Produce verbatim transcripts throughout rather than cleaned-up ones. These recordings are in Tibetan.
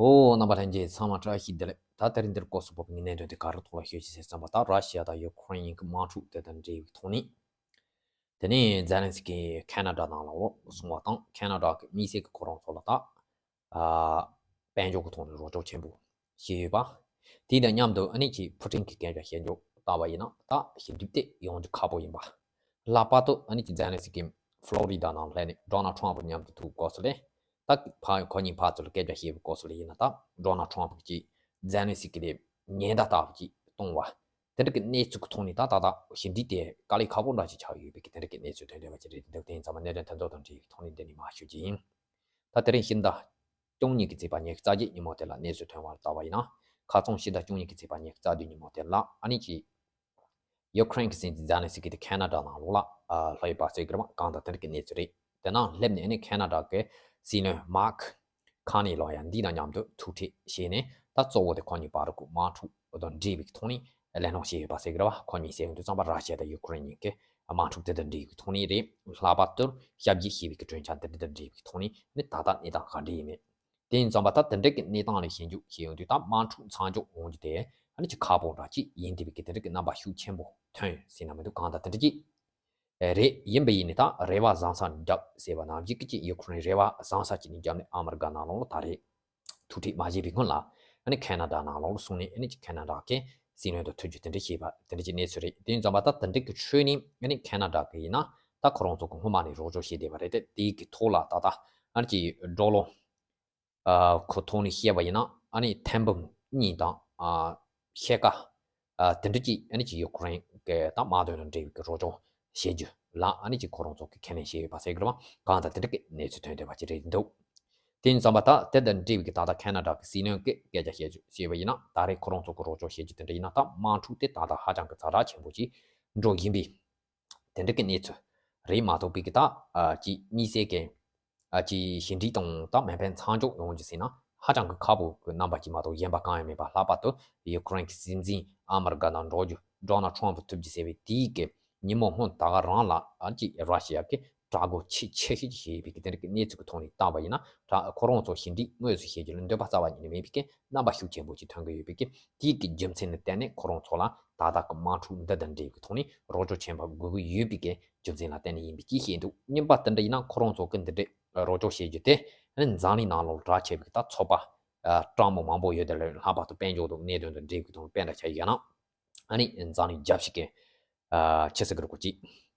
ཨོ། རྣམ་པ་ལྷན་རྒྱས་ཚང་མ་བཀྲ་ཤིས་བདེ་ལེགས། ད་དེ་རིང་འདིར་སྐོར་སུ་བབས་པའི་གནད་དོན་དེ་ག་རེ་ཐོག་ལ་ཤོད་ཅིག་ཟེར་ཙམ་པ། ད་ར་ཤི་ཡ་དང་ཡུ་ཁུ་རེན་གཉིས་ཀྱི་དམག་འཁྲུག་དེ་དང་འབྲེལ་བའི་ཐོག་ནས། དེ་ནས་ཛེ་ལན་སི་ཀི་ཁེ་ན་ཌ་ནང་ལ་ལོག་སོང་བ་དང་། ཁེ་ན་ཌ་གི་མི་སེར་གྱི་ཁོ་རང་ཚོ་ལ་ད་ཨ་དཔལ་འབྱོར་གྱི་ཐོག་ནས་རོགས་སྐྱོར་ཆེན་པོ་བྱས་ཡོད་པ། དེ་དང་མཉམ་དུ་ཨ་ནི་ཅིག་ཕུ་ཀྲིན་གྱིས་སྐད་ཆ་བཤད་རྒྱུ་ལྟ་བ་ཡིན་ན། ད་ཞི་འགྲིག་དེ་ཡོང་རྒྱུ་ཁག་པོ་ཡིན་པ། ལྷག་པར་དུ་ཨ་ནི་ཅིག་ཛེ་ལན་སི་ཀི་ཕློ་རི་ཌ་ནང་སླེབས་ནས་ཌོ་ནལ་ཊམ་ཕུ་མཉམ་དུ་ཐུག་སྐབས་སུ་ལ། ད་ཕ་ཁོ་གཉིས་ཕར་ཚུར་ལ་སྐད་ཆ་བཤད་པའི་སྐབས་སུ་ལ་ཡིན་ན། ད་ཌོ་ནལ་ཊམ་ཕུ་གིས་ཛེ་ལན་སི་ཀི་ལ་ཉེན་བརྡ་ལྟ་བུ་ཅིག་གཏོང་བ། དེ་འདྲ་གི་གནས་ཚུལ་གྱི་ཐོག་ནས་ད་ད་ལྟ་ཞི་འགྲིག་དེ་དཀའ་ལས་ཁག་པོ་འདྲ་ཅིག་ཆགས་ཡོད་པའི་གི་དེ་འདྲ་གི་གནས་ཚུལ་ཐོན་བསྡད་པ་ཅིག་རེད། འདུག་དེ་ཡིན་ཙང་མ་གནད་དོན་དེ་ཚོ་དང་འབྲེལ་བའི་ཐོག་ནས་འདི་ནས་མར་ཞུ་རྒྱུ་ཡིན། ད་དེ་རིང་ཕྱི་ཟླ་བཅུ་གཉིས་ཀྱི་ཚེས་པ་ཉི་ཤུ་རྩ་བརྒྱད་ཉིན་མོ་དེ་ལ་གནས་ཚུལ་ཐོན་པ་ལ་ལྟ་བ་ཡིན་ན། ཁ་སང་ཕྱི་ཟླ་བཅུ་གཉིས་ཀྱི་ཚེས་པ་ཉི་ཤུ་རྩ་བདུན་ཉིན་མོ་དེ་ལ་ཨ་ནི་ཅིག་ཡུ་ཁུ་རེན་གྱི་སྲིད་འཛིན་ཛེ་ལན་སི་ཀི་དེ་ཁེ་ན་ཌ་ནང་ལོགས་ལ་ཨ་ལྷོད་ཡོད་པ་ཟེར་གི་རེད་པ། གང་ལྟར་དེ་འདྲ་གི་གནས་ཚུལ་རེད། དེ་ནང་སླེབས་ནས་ཨ་ནི་ཁེ་ན་ཌ་གི་སྲིད་བློན་མཱག་ཁ་ནི་ལོ་ཡ་འདི་དང་མཉམ་དུ་ཐུག་འཕྲད་བྱས་ནས། ད་གཙོ་བོ་དེ་ཁོ་གཉིས་བར་གྱི་དམག་འཁྲུག་དང་འབྲེལ་བའི་ཐོག་ནས་གླེང་སློང་བྱས་ཡོད་པ་ཟེར་གི་རེད་པ། ཁོ་གཉིས་ཟེར་ཡོང་དུས་ཙམ་པ་ར་ཤི་ཡ་དང་ཡུ་ཁུ་རེན་གཉིས་ཀྱི་དམག་འཁྲུག་དེ་དང་འབྲེལ་བའི་ཐོག་ནས་རེད། ལྷག་པར་དུ་ཞབས་ཕྱི་བྱས་པའི་གི་གྲོས་འཆར་འདི་འདྲ་དང་འབྲེལ་བའི་ཐོག་ནས་ནི་ད་ལྟ་གནས་སྟངས་ག་འདྲ་ཡིན་མིན། དེ་ཡིན་ཙམ་པ་ད་དེ་འདྲ་གི་གནས་སྟངས་ལ་ཞིབ་འཇུག་བྱས་ཡོང་དུས། ད་དམག་འཁྲུག་མཚམས་འཇོག་ཡོང་རྒྱུ་དེ་ཨ་ནི་ཅིག་ཁག་པོ་འདྲ་ཅིག་ཡིན་བསྡད་པའི་གི་དེ་འདྲ་གི་རྣམ་པ་ཤུགས་ཆེན་པོ་ཐོན་ཟེར་ན་མི་འདུག་གང་ལྟར་དེ་འདྲ་ཅིག་རེད། ཡིན་པ་ཡིན་ནའི་ད་རེ་བ་བཟང་ས་བརྒྱབ་ཟེར་བ་ནང་བཞིན་གྱི་ཅིག་ཡུ་ཁུ་རེན་རེ་བ་བཟང་ས་ཅིག་ནས་བརྒྱབ་ནས་ཨ་མི་རི་ཀ་ནང་ལོགས་ལ་ད་རེས་ཐུག་འཕྲད་མ་བྱས་པའི་སྔོན་ལ། ཨ་ནི་ཁེ་ན་ཌ་ནང་ལོགས་ལ་སོང་ནས་ཨ་ནི་ཅིག་ཁེ་ན་ཌ་གི་སྲིད་བློན་དང་ཐུག་རྒྱུ་དེ་འདྲ་བྱས་པ་དེ་འདྲ་ཅིག་གནས་ཚུལ་རེད། དེ་ཡིན་ཙམ་པ་ད་དེ་འདྲ་གི་ཁྲོད་ནས་ཨ་ནི་ཁེ་ན་ཌ་གི་ཡིན་ན། ད་ཁོ་རང་ཚོ་གི་སྔོན་མ་ནས་རོགས་སྐྱོར་བྱས་བསྡད་པ་རེད་དེ། དེའི་གི་ཐོག་ལ་ད་ལྟ་ཨ་ནི་ཅིག་ཌོ་ལར་ཨ་ཁོ་ཐོག་ནས་བཤད་པ་ཡིན་ན། ཨ་ནི་ཐེར་འབུམ་གཉིས་དང་ཨ་ཕྱེད་ཀ་ཨ་དེ་འདྲ་ཅིག་ཨ་ནི་ཅིག་ཡུ་ཁུ་རེན་གྱི་ད་དམག་དོན་དང་འབྲེལ་བའི་གི་རོགས་སྐྱོར་བྱེད་རྒྱུ་ལ་ཨ་ནི་ཅིག་ཁོ་རང་ཚོ་གི་ཁས་ལེན་བྱས་ཡོད་པ་ཟེར་གི་རེད་པ། གང་ལྟར་དེ་འདྲ་གི་གནས་ཚུལ་ཐོན་བསྡད་པ་ཅིག་རེད་འདུག་དེ་ཡིན་ཙམ་པ་ད་དེ་དང་འབྲེལ་བའི་གི་ད་ལྟ་ཁེ་ན་ཌ་གི་སྲིད་བློན་གྱིས་སྐད་ཆ་བཤད་རྒྱུ་བྱས་པ་ཡིན་ན། ད་རེས་ཁོ་རང་ཚོ་གི་རོགས་སྐྱོར་བྱེད་རྒྱུ་དེ་འདྲ་ཡིན་ན། ད་དམག་འཁྲུག་དེ་ད་ལྟ་ཧ་ཅང་གི་ཛ་དྲག་ཆེན་པོ་ཅིག་འགྲོ་བཞིན་པའི་དེ་འདྲ་གི་གནས་ཚུལ་རེད་མ་གཏོགས་པའི་གི་ད་ཨ་ཅིག་དམིགས་བསལ་གྱི་ཨ་ཅིག་ཞི་འགྲིག་དང་ད་མེ་འཕེན་མཚམས་འཇོག་ཡོང་རྒྱུ་ཟེར་ན་ཧ་ཅང་གི་ཁག་པོ་གི་རྣམ་པ་ཅིག་མ་གཏོགས་གཞན་པ་གང་ཡང་མེད་པ། ལྷག་པར་དུ་ཡུ་ཁུ་རེན་གྱི་སྲིད་འཛིན་ཨ་མི་རི་ཀ་ནང་འགྲོ་རྒྱུ་ཌོ་ནལ་ཊམ་ཕུ་ཐུག་རྒྱུ་ཟེར་བའི་དེའི་གི་ཉིན་མོ་སྔོན་ད་ག་རང་ལ་ཨ་ཅིག་ར་ཤི་ཡ་གི་དྲག་རྒོལ་ཆེས་ཆེ་ཤོས་ཅིག་བྱས་པའི་གི་དེ་འདྲ་གི་གནས་ཚུལ་གི་ཐོག་ནས་བལྟས་པ་ཡིན་ན། ད་ཁོ་རང་ཚོ་ཞི་འགྲིག་དངོས་སུ་བྱེད་རྒྱུ་ལ་འདོད་པ་རྩ་བ་ཉིད་ནས་མེད་པའི་གི་རྣམ་པ་ཤུགས་ཆེན་པོ་ཅིག་ཐོན་གི་ཡོད་པའི་གི། དེའི་གི་རྒྱུ་མཚན་ལ་བརྟེན་ནས་ཁོ་རང་ཚོ་ལ་ད་ལྟ་གི་དམག་འཁྲུག་འདི་དང་འབྲེལ་བའི་ཐོག་ནས་རོགས་སྐྱོར་ཆེན་པོ་དགོས་ཀྱི་ཡོད་པའི་གི་རྒྱུ་མཚན་ལ་བརྟེན་ནས་ཡིན་པའི་གི་བཤད་འདུག་རྙིང་པ་དེ་འདྲ་ཡིན་ན་ཁོ་རང་ཚོ་གི་འདི་འདྲའི་རོགས་སྐྱོར་བྱེད་རྒྱུ་དེ་ཨ་ནི་འཛམ་གླིང་ནང་ལོགས་གྲགས་ཆེ་བའི་གི་ད་ཚོགས་པ་ཨ་གྲངས་མང་པོ་ཡོད་དེ་ལ། ལྷག་པར་དུ་དཔལ་འབྱོར་དང་གནད་དོན་དང་འབྲེལ་བའི་ཐོག་ནས་དཔེ་འདྲ་ཆ་བཞག་ན། ཨ་ནི་འཛམ་གླིང་རྒྱལ་སྤྱི་གི་ཨ་ཆི་ཟེར་གི་རེད་གོ་ཅིག་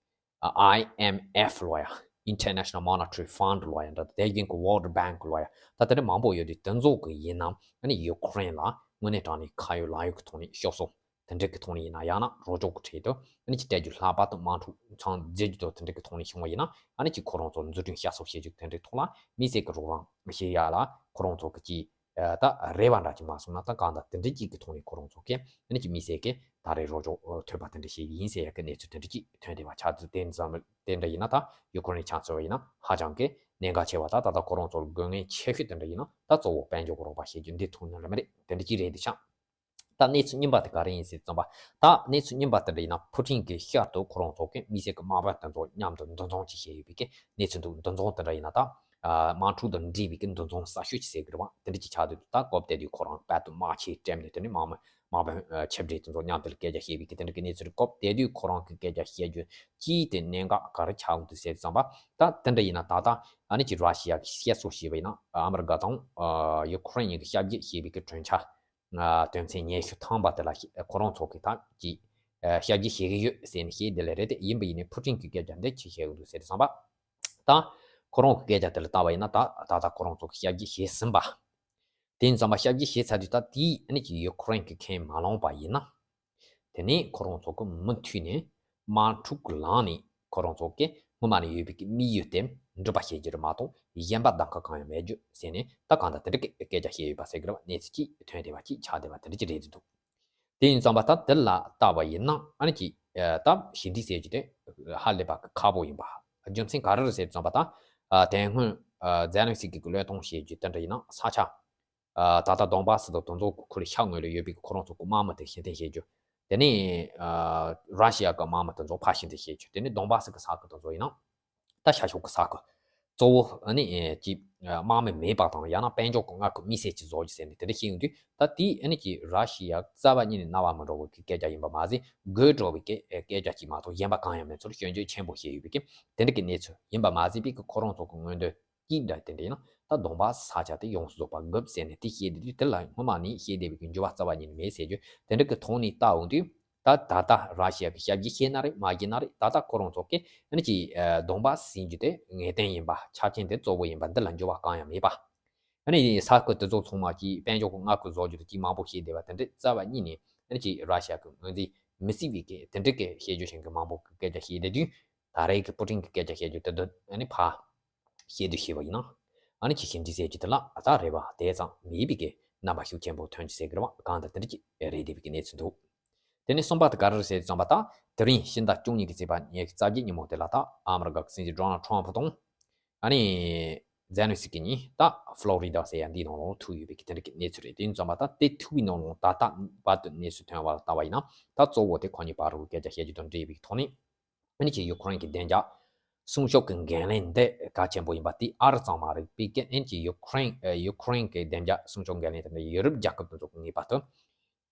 ཨ་ཨའི་ཨེམ་ཨེཕ་ལོ་ཡ། International Monetary Fund ལོ་ཡ་འདྲ། དེ་བཞིན་གྱི་World Bank ལོ་ཡ། ད་དེ་འདྲ་མང་པོ་ཡོད་དུས་དེ་ཚོ་གི་ཡིན་ན་ཨ་ནི་ཡུ་ཁུ་རེན་ལ་དངོས་གནས་དྲང་གནས་ཁ་ཡོད་ལག་ཡོད་ཀྱི་ཐོག་ནས་སྐྱོབ་གསོ་དེ་འདྲ་གི་ཐོག་ནས་ཡིན་ན། ཡང་ན་རོགས་སྐྱོར་གྱི་ཁྲོད་དུ་ཨ་ནི་ཅིག་སྤྲད་རྒྱུ། ལྷག་པར་དུ་དམག་འཁྲུག་མཚམས་འཛིན་རྒྱུ་དང་དེ་འདྲ་གི་ཐོག་ནས་བྱུང་བ་ཡིན་ན། ཨ་ནི་ཅིག་ཁོ་རང་ཚོ་འཛུགས་སྐྲུན་བསྐྱར་གསོ་བྱེད་རྒྱུ་དེ་འདྲའི་ཐོག་ལ་དམིགས་བསལ་གྱི་རོགས་རམ་བྱེད་ཡ་ལ་ཁོ་རང་ཚོ་གི་ཅིག་ཨ་ད་རེ་བ་འདྲ་ཅིག་མ་སོང་ན། ད་གང་ལྟར་དེ་འདྲ་ཅིག་གི་ཐོག་ནས་ཁོ་རང་ཚོ་གི་ཨ་ནི་ཅིག་དམིགས་བསལ་གྱི་ད་རེས་རོགས་སྐྱོར་ཐོབ་པ་དེ་འདྲ་ཞིག་ཡིན་ཟེར་ཡ་གི་གནས་ཚུལ་དེ་འདྲ་ཅིག་ཐོན་བསྡད་པ་ཆགས་འདུག་དེ་ཙམ་དེ་འདྲ་ཡིན་ན་ད་ཡུ་ཁུ་རེན་ཆ་མཚོན་པ་ཡིན་ན་ཧ་ཅང་གི་གནད་འགག་ཆེ་བ། ད་ད་ལྟ་ཁོ་རང་ཚོར་དགོས་ངེས་ཆེ་ཤོས་དེ་འདྲ་ཡིན་ན། ད་གཙོ་བོ་དཔལ་འབྱོར་གྱི་རོགས་པ་བྱེད་རྒྱུ་འདི་ཐུག་ནི་རེད་མ་རེད། དེ་འདྲ་ཅིག་རེད་འདུག་ཤག་ད་གནས་ཚུལ་རྙིང་པ་དེ་ག་རེ་ཡིན་ཟེར་ཙམ་པ། ད་གནས་ཚུལ་རྙིང་པ་དེ་འདྲ་ཡིན་ན་ཕུ་ཀྲིན་གྱིས་ཤར་དུ་ཁོ་རང་ཚོ་གི་དམིགས་བསལ་གྱི་དམག་དཔོན་དེ་ཚོ་མཉམ་དུ་འདུ་འཛོམས་ཅིག་བྱས་ཡོད་པའི་གི་གནས་ཚུལ་འདུག་འདུ་འཛོམས་དེ་འདྲ་ཡིན་ན་ད་ཨ་དམག་འཁྲུག་དང་འབྲེལ་བའི་གི་འདུ་འཛོམས་གསར་ཤོས་ཅིག་ཟེར་གི་རེད་པ། དེ་འདྲ་ཅིག་ཆགས་དུས་ད་སྐབས་དེ་དུས་ཁོ་རང་དཔལ་དུ་དམག་ཆས་སྤྲད་ནས། དེ་ནས་དམག་མི་དམག་དཔོན་ཨ་ཆེ་གྲས་དེ་ཚོ་མཉམ་དུ་ལ་སྐད་ཆ་བཤད་པའི་གི་དེ་འདྲ་གི་གནས་ཚུལ་རེད། སྐབས་དེ་དུས་ཁོ་རང་གི་སྐད་ཆ་བཤད་རྒྱུ་གཅིག་དེ་གནད་འགག་ག་རེ་ཆགས་འདུག་ཟེར་ཙམ་པ། ད་དེ་འདྲ་ཡིན་ན་ད་ལྟ་ཨ་ནི་ཅིག་ར་ཤི་ཡ་གི་བཤད་སྲོལ་ཞེས་པ་ཡིན་ན། ཨ་མི་རི་ཀ་དང་ཨ་ཡུ་ཁུ་རེན་གཉིས་ཀྱི་ཞབས་ཕྱི་བྱེད་པའི་གི་གྲོས་འཆར་ཨ་དོན་ཚན་ཉི་ཤུ་ཐམ་པ་དེ་ལ་ཁོ་རང་ཚོ་གི་ད་ཅིག་ཨ་ཞབས་ཕྱི་བྱེད་ཀྱི་ཡོད་ཟེར་ནས་བཤད་དེ་ལ་རེད་དེ། ཡིན་པ་ཡིན་ནའི་ཕུ་ཀྲིན་གྱི་སྐད་ཆ་འདི་ཅི་བཤད་ཀྱི་འདུག་ཟེར་ཙམ་པ། ད་ཁོ་རང་གི་སྐད་ཆ་དེ་ལ་བལྟས་པ་ཡིན་ན་ད་ད་ལྟ་ཁོ་རང་ཚོ་གི་ཞབས་ཕྱི་བྱས་ཟིན་པ། དེ་ཡིན་ཙམ་པ་ཞབས་ཕྱི་བྱས་ཚར་དུས་ད་དེའི་ཨ་ནི་ཅིག་ཡུ་ཁུ་རེན་གྱིས་ཁས་མ་བླངས་པ་ཡིན་ན། དེ་ནས་ཁོ་རང་ཚོ་གི་མུ་མཐུད་ནས་དམག་འཁྲུག་གི་ལམ་ནས་ཁོ་རང་ཚོ་གི་སྔོན་མ་ནས་ཡོད་པའི་གི་དམིགས་ཡུལ་དེ་འགྲུབ་པ་བྱེད་རྒྱུ་རེད་མ་གཏོགས་གཞན་པ་གདམ་ག་གང་ཡང་མེད་རྒྱུ་ཟེར་ནས་ད་གང་ལྟར་དེ་འདྲ་གི་སྐད་ཆ་བཤད་ཡོད་པ་ཟེར་གི་རེད་པ། གནས་ཚུལ་ཅིག་ཐོན་བསྡད་པ་ཅིག་ཆགས་བསྡད་པ་དེ་འདྲ་ཅིག་རེད་འདུག་དེ་ཡིན་ཙམ་པ་ད་དེ་ལ་བལྟས་པ་ཡིན་ན་ཨ་ནི་ཅིག་ཨ་ད་ཞི་འགྲིག་ཟེར་རྒྱུ་དེ་ཧ་ལས་པ་གི་ཁག་པོ་ཡིན་པ། རྒྱུ་མཚན་ག་རེ་རེད་ཟེར་ཙམ་པ་ད་ཨ་དེ་སྔོན་ཨ་ཛེ་ལན་སི་ཀི་གི་བློས་གཏོང་བྱེད་རྒྱུ་དེ་འདྲ་ཡིན་ན་ས་ཆ་ཨ་ད་ལྟ་དོན་བྷ་སི་དང་དེ་ཚོ་གི་ཁུལ་ཤར་ངོས་ལ་ཡོད་པའི་གི་ཁོ་རང་ཚོ་གི་དམག་མི་དེ་གཞན་དོན་བྱེད་རྒྱུ། དེ་ནས་ཨ་ར་ཤི་ཡ་གི་དམག་མི་དེ་ཚོ་ཕར་གཞན་དོན་བྱེད་རྒྱུ། དེ་ནས་དོན་བྷ་སི་གི་ས་ཁུལ་དེ་ཚོ་ཡིན་ན། ད་ཤར་ཕྱོགས་ཀྱི་ས་ཁུལ། གཙོ་བོ་ཨ་ནི་ཅིག་དམག་མི་མེད་པ་དང་ཡང་ན་དཔལ་འབྱོར་གྱི་མངའ་ཁུལ་དམིགས་བསལ་ཅིག་བཟོ་རྒྱུ་ཟེར་ནས་དེ་འདྲ་བཤད་ཡོང་དུས། ད་དེ་ཨ་ནི་ཅིག་ར་ཤི་ཡ་རྩ་བ་ཉིད་ནས་རྣ་བ་མི་འགྲོ་བའི་གི་སྐད་ཆ་ཡིན་པ་མ་ཟད། དགོད་བྲོ་བའི་གི་སྐད་ཆ་ཅིག་མ་གཏོགས་གཞན་པ་གང་ཡང་མེད་ཚུལ་སྐྱོན་བརྗོད་ཆེན་པོ་བྱས་ཡོད་པའི་གི་དེ་འདྲ་གི་གནས་ཚུལ་ཡིན་པ་མ་ཟད། པའི་གི་ཁོ་རང་ཚོ་གི་མངོན་འདོད་ཀྱི་འདྲ་དེ་འདྲ་ཡིན་ན། ད་དོན་བྷ་སི་ས་ཆ་དེ་ཡོངས་སུ་རྫོགས་པ་དགོས་ཟེར་ནས་དེ་བཤད་དེ་དུས། དེ་ལ་སྔོན་མ་ནས་བཤད་བསྡད་པའི་གི་འགྱུར་བ་རྩ་བ་ཉིད་ནས་མེད་ཟེར་རྒྱུ་དེ་འདྲ་གི་ཐོག་ནས་ལྟ་འོང་དུས། ད་ད་ལྟ་ར་ཤི་ཡ་གི་ཞབས་ཕྱི་བྱས་ན་རེད། མ་བྱས་ན་རེད། ད་ལྟ་ཁོ་རང་ཚོ་གི་ཨ་ནི་ཅིག་དོན་བྷ་སི་ཟེར་རྒྱུ་དེ་ངེས་གཏན་ཡིན་པ། ཆ་རྐྱེན་དེ་གཙོ་བོ་ཡིན་པ། འདི་ལ་འགྱུར་བ་གང་ཡང་མེད་པ། ཨ་ནི་ས་ཁུལ་དེ་ཚོ་ཚང་མ་ཅིག་དཔལ་འབྱོར་གྱི་མངའ་ཁུལ་བཟོ་རྒྱུ་དེ་ཅིག་མང་པོ་བཤད་བསྡད་པ་དེ་འདྲ་རྩ་བ་ཉིད་ནས་ཨ་ནི་ཅིག་ར་ཤི་ཡ་གི་ངོས་འཛིན་མི་སྲིད་པའི་གི་དེ་འདྲ་གི་བཤད་རྒྱུ་ཞིག་གི་མང་པོ་གི་སྐད་ཆ་བཤད་བསྡད་དུས། ད་རེས་ཀྱི་པུ་ཏིན་གྱི་སྐད་ཆ་བཤད་རྒྱུ་དེ་དོན་ཨ་ནི་ཕ་བཤད་དུས་བཤད་པ་ཡིན་ན། ཨ་ནི་ཅིག་ཞིབ་འཇུག་ཟེར་རྒྱུ་དེ་ལ་ད་རེ་བ་དེ་ཙམ་མེད་པའི་གི་རྣམ་པ་ཤུགས་ཆེན་པོ་ཐོན་གྱི་ཟེར་གི་རེད་བ། གང་ལྟར་དེ་འདྲ་ཅིག་རེད་བསྡད་པའི་གི་གནས་ཚུལ་འདུག་དེ་ནས་གསུམ་པ་དེ་ག་རེ་རེད་ཟེར་དུས་ཙམ་པ། ད་དེ་རིང་ཕྱི་ཟླ་བཅུ་གཉིས་ཀྱི་ཚེས་པ་ཉི་ཤུ་རྩ་བརྒྱད་ཉིན་མོ་དེ་ལ་ད་ཨ་མི་རི་ཀ་གི་སྲིད་འཛིན་ཌོ་ནལ་ཊམ་ཕུ་དང་ཨ་ནི་ཛེ་ལན་སི་ཀི་གཉིས་ད་ཕློ་རི་ཌ་ཟེར་ཡ་འདིའི་ནང་ལོགས་ཐུག་ཡོད་པའི་གི་དེ་འདྲ་གི་གནས་ཚུལ་རེད། དེ་ཡིན་ཙམ་པ་ད་དེ་ཐུག་པའི་ནང་ལོགས་ད་ལྟ་བར་དུ་གནས་ཚུལ་ཐོན་པ་ལ་ལྟ་བ་ཡིན་ན། ད་གཙོ་བོ་དེ་ཁོ་གཉིས་བར་དུ་སྐད་ཆ་བཤད་རྒྱུ་དང་འབྲེལ་བའི་ཐོག་ནས། ཨ་ནི་ཅིག་ཡུ་ཁུ་རེན་གྱི་བདེ་འཇགས་སྲུང་སྐྱོབ་ཀྱི་འགན་ལེན་འདི་གལ་ཆེན་པོ་ཡིན་པ་དེ་ཨ་རི་ཙམ་མ་རེད། པའི་གི་ཨ་ནི་ཅིག་ཡུ་ཁུ་རེན་ཨ་ཡུ་ཁུ་རེན་གྱི་བདེ་འཇགས་སྲུང་སྐྱོབ་འགན་ལེན་དེ་འདྲ་ཡུ་རོབ་རྒྱལ་ཁབ་དེ་ཚོ་གི་ངེས་པར་དུ་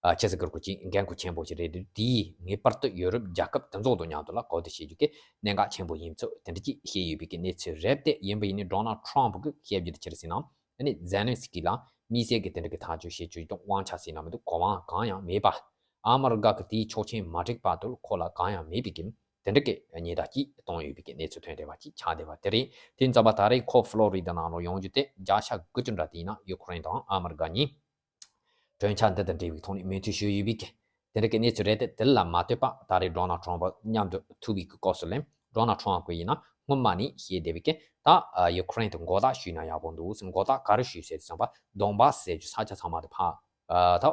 ཨ་ཆི་ཟེར་དགོས་རེད། ཅིག་འགན་ཁུར་ཆེན་པོ་ཞིག་རེད་འདུག་དེས་ངེས་པར་དུ་ཡུ་རོབ་རྒྱལ་ཁབ་དེ་ཚོ་དང་མཉམ་དུ་ལ་གོ་བསྡུར་བྱེད་རྒྱུ་གི་གནད་འགག་ཆེན་པོ་ཡིན་ཚུལ་དེ་འདྲ་ཅིག་བཤད་ཡོད་པའི་གི་གནས་ཚུལ་རེད་དེ། ཡིན་པ་ཡིན་ནའི་ཌོ་ནལ་ཊམ་ཕུ་གི་བཤད་རྒྱུ་དེ་ཅི་རེད་ཟེར་ན། ཨ་ནི་ཛེ་ལན་སི་ཀི་ལ་དམིགས་བསལ་གྱི་དེ་འདྲ་གི་ཐག་གཅོད་བྱེད་རྒྱུ་དང་དབང་ཆ་ཟེར་ན་མི་འདུག་གོ་འཕང་གང་ཡང་མེད་པ། ཨ་མི་རི་ཀ་གི་དེའི་ཆོག་མཆན་མ་སྤྲད་བར་དུ་ཁོ་ལ་གང་ཡང་མེད་པའི་གི་དེ་འདྲ་གི་ཉེན་བརྡ་ཅིག་བཏང་ཡོད་པའི་གི་གནས་ཚུལ་ཐོན་བསྡད་པ་ཅིག་ཆགས་བསྡད་པ་དེ་རེད། དེ་ཡིན་ཙམ་པ་ད་རེས་ཁོ་ཕློ་རི་ཌ་ནང་ལ་ཡོང་རྒྱུ་དེ་བརྒྱ་ཆ་དགུ་བཅུ་འདྲ་དེ་ཡིན་ན་ཡུ་ཁུ་རེན་དང་ཨ་མི་རི་ཀ་གཉིས་གྲོས་འཆར་འདི་དང་འབྲེལ་བའི་ཐོག་ནས་མོས་མཐུན་ཞུས་ཡོད་པའི་གི་དེ་འདྲ་གི་གནས་ཚུལ་རེད་དེ། དེ་ལ་མ་ལྟོས་པ་ད་རེས་ཌོ་ནལ་ཊམ་ཕུ་མཉམ་དུ་ཐུག་པའི་གི་སྐབས་སུ་ལ་ཌོ་ནལ་ཊམ་ཕུ་ཡིན་ན་སྔོན་མ་ནས་བཤད་བསྡད་པའི་གི་ད་ཡུ་ཁུ་རེན་དུ་མགོ་བཏགས་ཞུས་ན་ཡག་པོ་འདུག་ཟེར། མགོ་བཏགས་ག་རེ་ཞུས་ཟེར་དུས་ཙམ་པ། དོན་བྷ་སི་ཟེར་རྒྱུ་ས་ཆ་ཚང་མ་དེ་ཕར་ཨ་ད་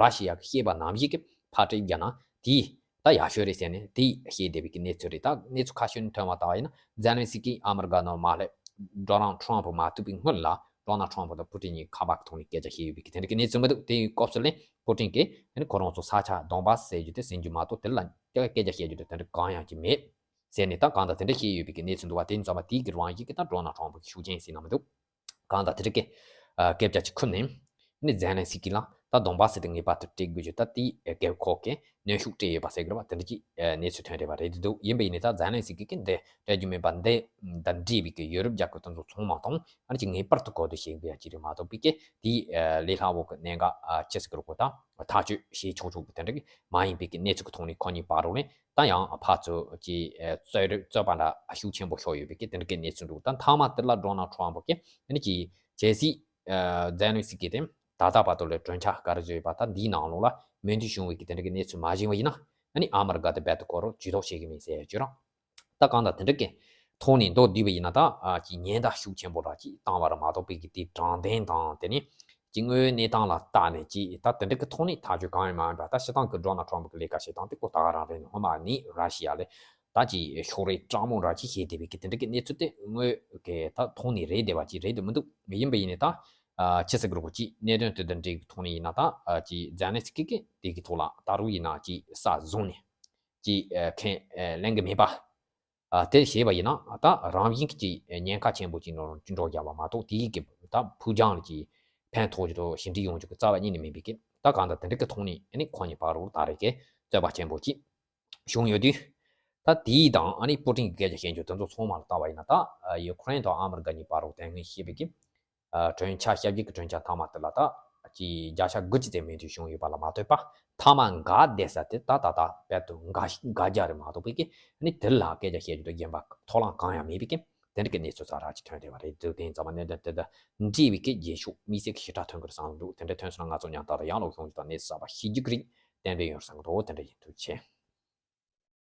ར་ཤི་ཡ་གིས་བཤད་པ་ནང་བཞིན་གི་ཕར་སྤྲད་བཞག་ན་དེ་ད་ཡག་ཤོས་རེད་ཟེར་ནས་དེ་བཤད་བསྡད་པའི་གི་གནས་ཚུལ་རེད། ད་གནས་ཚུལ་ཁ་ཤས་ནས་ཐོན་པ་ལྟ་བ་ཡིན་ན། ཛེ་ལན་སི་ཀི་ཨ་མི་རི་ཀ་ནང་མ་སླེབས། ཌོ་ནལ་ཊམ་ཕུ་མ་ཐུག་པའི་སྔོན་ལ་ཌོ་ནལ་ཊམ་ཕུ་དང་པུ་ཏིན་གཉིས་ཁ་པར་གྱི་ཐོག་ནས་སྐད་ཆ་བཤད་ཡོད་པའི་གི་དེ་འདྲ་གི་གནས་ཚུལ་མི་འདུག་དེ་ཡི་སྐབས་སུ་ལ་པུ་ཏིན་གྱིས་ཨ་ནི་ཁོ་རང་ཚོ་ས་ཆ་དོན་བྷ་སི་ཟེར་རྒྱུ་དེ་ཟིན་རྒྱུ་མ་གཏོགས་དེ་ལ་སྐད་ཆ་བཤད་རྒྱུ་དེ་དེ་འདྲ་གང་ཡང་ཅིག་མེད་ཟེར་ནས་ད་གང་ལྟར་དེ་འདྲ་བཤད་ཡོད་པའི་གི་གནས་ཚུལ་འདུག་པ། དེ་ཡིན་ཙམ་པ་དེའི་གི་རང་བཞིན་གི་ད་ཌོ་ནལ་ཊམ་ཕུ་གི་ཤུགས་རྐྱེན་ཟེར་ན་མི་འདུག་གང་ལྟར་དེ་འདྲ་གི་ཨ་སྐད་ཆ་ཅིག་ཁུར་ནས་ནི་ཛེ་ལན་སི་ཀི་ལ་ད་དོན་བྷ་སི་དེ་ངེས་པར་དུ་སྤྲད་དགོས་རྒྱུ་ད་དེའི་ཨ་སྐད་ཁོག་གི་གནོན་ཤུགས་སྤྲད་ཡོད་པ་ཟེར་གི་རེད་པ། དེ་འདྲ་ཅིག་ཨ་གནས་ཚུལ་ཐོན་བསྡད་པ་རེད་འདུག་ཡིན་པ་ཡིན་ནའི་ད་ཛེ་ལན་སི་ཀི་གིས་འདི་སྤྲད་རྒྱུ་མེད་པ། འདི་དང་འབྲེལ་བའི་གི་ཡུ་རོབ་རྒྱལ་ཁབ་དེ་ཚོ་ཚང་མ་དང་ཨ་ནི་ཅིག་ངེས་པར་དུ་གོ་བསྡུར་བྱེད་དགོས་ཡ་ཅིག་རེད་མ་གཏོགས། པའི་གི་དེའི་ཨ་ལས་སླ་བོ་གི་གནད་འགག་ཨ་ཆི་ཟེར་གི་རེད་གོ། ད་ཐག་གཅོད་བྱེད་ཆོག་ཆོག་གི་དེ་འདྲ་གི་མ་ཡིན་པའི་གི་གནས་ཚུལ་གི་ཐོག་ནས་ཁོ་གཉིས་བར་རོ་ནས་ད་ཡང་ཕར་ཚུར་གྱི་རྩོད་རྩོད་པ་འདྲ་ཤུགས་ཆེན་པོ་ཤོར་ཡོད་པའི་གི་དེ་འདྲ་གི་གནས་ཚུལ་འདུག་ད་མཐའ་མ་དེ་ལ་ཌོ་ནལ་ཊམ་ཕུ་གིས་ཨ་ནི་ཅིག་གལ་སྲིད་ཛེ་ལན་སི་ཀི་དེ་ད་ལྟ་བར་དུ་ལ་གྲོས་འཆར་ག་རེ་བཟོས་ཡོད་པ་ད་འདིའི་ནང་ལོགས་ལ་མོས་མཐུན་བྱུང་བའི་གི་དེ་འདྲ་གི་གནས་ཚུལ་མ་བྱུང་བ་ཡིན་ན། ཨ་ནི་ཨ་མི་རི་ཀ་དེ་རྦད་དེ་ཁོ་རང་ཇུས་གཏོགས་བྱེད་ཀྱི་མིན་ཟེར་ཡ་ཅིག་རང་། ད་གང་ལྟར་དེ་འདྲ་གི་ཐོག་ནས་མདོར་བསྡུས་པ་ཡིན་ན་ད་ཨ་ཅིག་ཉེན་བརྡ་ཤུགས་ཆེན་པོ་ར་ཅིག་བཏང་བ་ར་མ་གཏོགས། པའི་གི་དེ་དྲང་བདེན་དང་དེ་ནས་ཅིག་དངོས་ཡོད་གནས་སྟངས་ལ་བལྟས་ནས་ཅིག་ད་དེ་འདྲ་གི་ཐོག་ནས་ཐག་གཅོད་གང་ཡང་མ་ཡིན་པ། ད་སྤྱིར་བཏང་གི་ཌོ་ནལ་ཊམ་ཕུ་གི་ལས་ཀ་བྱེད་སྟངས་དེ་ཁོ་ད་ག་རང་རེད། སྔོན་མ་ནས་ར་ཤི་ཡ་ལ་ད་ཅིག་ཕྱོགས་རིས་དྲང་མོ་ར་ཅིག་བྱས་བསྡད་པའི་གི་དེ་འདྲ་གི་གནས་ཚུལ་དེ་དངོས་ཀྱི་ད་ཐོག་ནས་རེད་བསྡད་པ་ཅིག་རེད་དེ་མི་འདུག་ཡིན་པ་ཡིན་ནའི་ད་ཨ་ཆི་ཟེར་གི་རེད་གོ། ཅིག་གནད་དོན་དེ་དང་འབྲེལ་གི་ཐོག་ནས་ཡིན་ན་ད་ཨ་ཅིག་ཛེ་ལན་སི་ཀི་གིས་དེ་གི་ཐོག་ལ་ད་རུང་ཡིན་ན་ཅིག་ས་བཟུང་ནས་ཅིག་ཨ་ཁས་ཨ་ལེན་གི་མེད་པ། ཨ་དེ་བྱས་པ་ཡིན་ན་ད་རང་བཞིན་གྱི་ཉེན་ཁ་ཆེན་པོ་ཅིག་ནང་ལ་འགྲོ་རྒྱག་པ་མ་གཏོགས། དེའི་གི་ད་ཕུགས་རྒྱང་ལ་ཅིག་ཕན་ཐོགས་རྒྱུ་དང་ཞི་འགྲིག་ཡོང་རྒྱུ་གི་རྩ་བ་ཉིད་ནས་མིན་པའི་གི། ད་གང་ལྟར་དེ་འདྲ་གི་ཐོག་ནས་ཨ་ནི་ཁོ་གཉིས་བར་རུ་ད་རེས་ཀྱི་རྩོད་པ་ཆེན་པོ་ཅིག་བྱུང་ཡོད་དུས། ད་དེའི་དང་ཨ་ནི་པུ་ཏིན་གྱི་སྐད་ཆ་བཤད་རྒྱུ་དེ་ཚོ་ཚང་མ་ལ་ལྟ་བ་ཡིན་ན། ད་ཡུ་ཁུ་རེན་དང་ཨ་མི་རི་ཀ་གཉིས་བར་རུ་དེ་སྔོན་བཤད་པའི་གི་ཨ་གྲོས་འཆར་ཞབས་ཕྱི་གི་གྲོས་འཆར་མཐའ་མ་དེ་ལ་ད་ཅིག་བརྒྱ་ཆ་དགུ་བཅུ་ཙམ་མོས་མཐུན་བྱུང་ཡོད་པ་ལ་མ་ལྟོས་པ། མཐའ་མ་འགལ་བསྡད་ས་དེ་ད་ད་ལྟ་རྦད་དེ་འགལ་འགལ་རྒྱུ་རེད་མ་གཏོགས། པའི་གི་ཨ་ནི་དེ་ལ་སྐད་ཆ་བཤད་རྒྱུ་དང་རྒྱན་པ་ཐོག་ལམ་གང་ཡང་མེད་པའི་གི་དེ་འདྲ་གི་གནས་ཚུལ་ཙམ་ར་ཅིག་ཐོན་བསྡད་པ་རེད་འདུག་དེ་ཡིན་ཙང་མ་གནད་དོན་དེ་དང་འབྲེལ་བའི་གི་རྒྱུན་ཤུགས་དམིགས་བསལ་གྱི་ཞེ་དྲག་ཐོན་གི་རེད་བསམ་འདུག་དེ་འདྲ་ཐོན་སོང་ན་ང་ཚོ་མཉམ་དུ་ཡང་ལོག་ཡོང་རྒྱུ་དང་གནས་ཚུལ་གསར་པ་ཤེས་རྒྱུ་གི་རེད། གཏན་འབེབས་ཡོད་བསམ་གི་འདུག་དེ་འདྲ་ཡིན། ཐུགས་རྗེ་ཆེ།